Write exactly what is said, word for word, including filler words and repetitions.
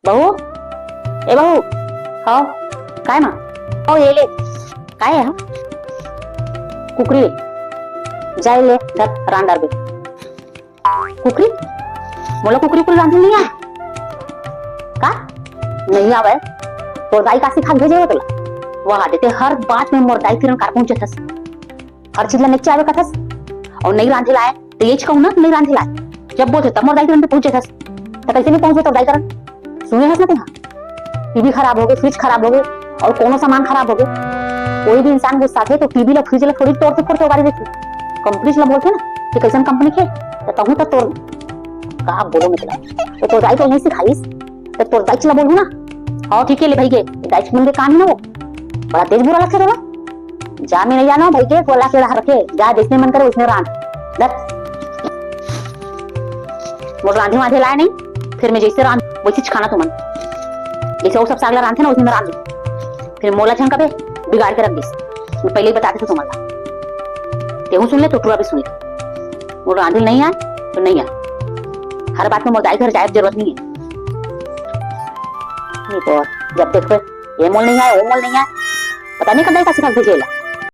बहू, ए बहू, हव, काय माँ? हव, ये ले, काय हे, हाँ? कुकरी ले, जा ये ले, धर, रांध डारबे। कुकरी? मोला कुकरी, कुकरी रांधे नइ आय। का? नइ आवय? तोर दाई का सिखा के भेजे हे तोला? वाह, देते हर बात में मोर दाई किरण कर पहुंचत हस। हर चीज ला नइ आवे कथस। अउ नइ रांधे ला आय, त ये कहूं ना, नइ रांधे ला आय। जब बोलथे, तब मोर दाई किरण पहुंचत हस। त कइसे नइ पहुंचे तोर दाई किरण? सुने हस ना तेहा? टीवी खराब होगे, फ्रिज खराब होगे, अउ कोनो सामान खराब होगे। कोई भी इंसान गुस्साथे त टीवी ला, फ्रिज ला थोड़ी तोड़थे फोड़थे उगारी देथे। कंपनी ला बोलथे ना कि कइसन कंपनी के, त कहूं त तोर का बोलंव मैं तेला। त तोर दाई तो यही सिखाइस, त तोर दाई ला बोलहूं ना। हव, ठीक हे ले भई गे, दाई मन के काम हे ना वो। बड़ा तेज बुरा लगथे तोला। जा, मैं नइ जानंव भई गे, बोला के रखे, जा, जइसने मन करे वइसने रांध। धत। मोर रांधे वांधे ला आय नइ, फेर मैं जइसे रांध, वइसेच खाना तुमन। जइसे वो सब साग ला रांधथे ना, वइसने मैं रांध दूं। फेर मोला झन कबे बिगाड़ के रख दिस। मैं पहले ही बता देथंव तुमन ला। तेहू सुन ले, तो टुरा भी सुन ले। मोर रांधे नइ आय, तो नइ आय। हर बात में मोर दाई घर जाए के जरूरत नइ हे। नहीं तो जब देखबे, ये मोल नइ आय, वो मोल नइ आय। पता नइ कब दाई का सिखा के भेजे ला।